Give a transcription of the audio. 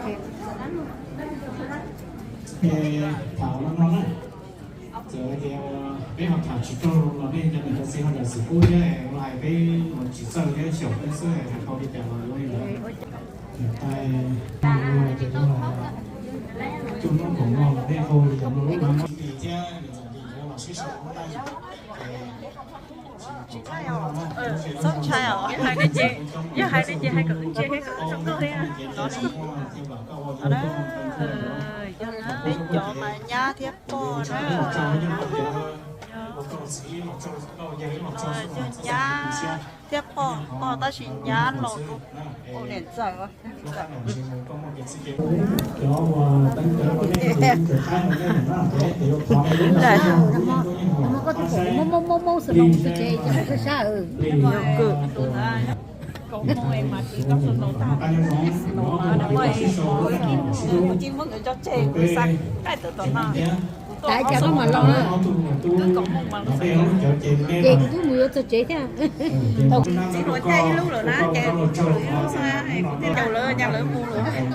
Tham no no na, txawm tias peb ho tham tsis raug los nej cov niam cov txiv ho zam xwm pub thiab, ua hais peb los tsis txawj thiab xyaum peb xwb, hais tau li cas los ua li ntawd. Niam tais, niam tais, coj noj khoom no los nej hu li cas no lub no, niam txiv thiab niam txom nyem los sib sau lub no. Txhob ntshai os, yog hais li ces hais kom ntsia thiab kom zoo nkauj thiab. Yog peb cov mas nyab thiab pog na. Nyab thiab pog, pog tab sis nyab los tus niam ntxawm. Ces kuv twb mus yuav txog tsev thiab. Txiv hluas caij ib lub lawm na, ces kuv lwm ib lub xwb, kuv thiaj caum lawv, cas lawv mus lawm.